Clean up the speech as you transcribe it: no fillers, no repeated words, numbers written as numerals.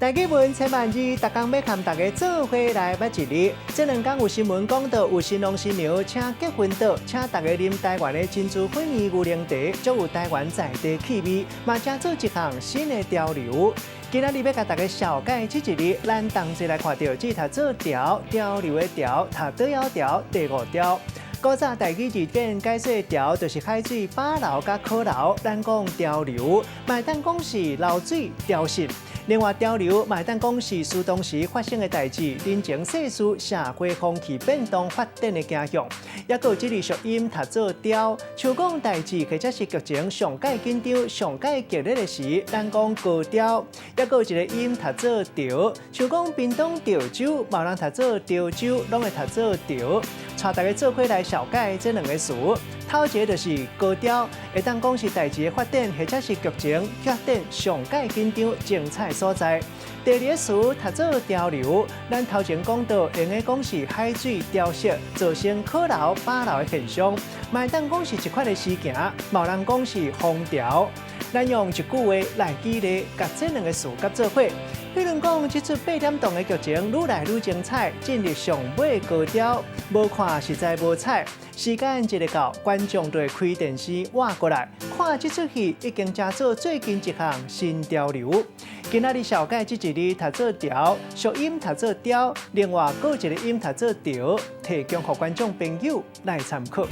台語文千萬字，逐工欲共大家做伙來捌一字。這兩工有新聞講到，有新郎新娘請結婚桌，請大家啉台灣的珍珠粉圓牛奶茶，足有台灣在地氣味，嘛成做一項新的潮流。今仔日欲共大家紹介這一字，咱同齊來看著這讀做潮，潮流的潮，讀倒枵潮，第五潮。古早台語字典解說潮，就是海水飽流佮可流，咱講潮流，嘛會當講是流水潮汐。另外，潮流嘛會當講是事當時發生的代誌，人情世事、社會風氣變動發展的景象。抑閣有這個俗音讀做刁，像講代誌或者是劇情上蓋緊張、上蓋激烈的時，咱講高潮。抑閣有一個音讀做潮，像講屏東潮州，嘛有人讀做潮州，攏會讀做潮。帶大家做伙來紹介這兩個詞，頭一个就是高潮，會當講是代誌的發展，或者是劇情發展上蓋緊張、精彩所在。第二个詞讀做潮流，咱頭前講到，會用講是海水潮汐造成可流、飽流的現象，嘛會當講是一款的事件，嘛有人講是風潮。咱用一句話來舉例，共這兩个詞佮做伙。比如講，這齣八點檔的劇情愈來愈精彩，進入上尾高潮，無看實在無彩。時間一日到，觀眾就會開電視倚過來看這齣戲，已經成做最近一項新潮流。今仔日紹介這一字讀做潮，俗音讀做刁，另外閣有一個音讀做潮，提供予觀眾朋友來參考。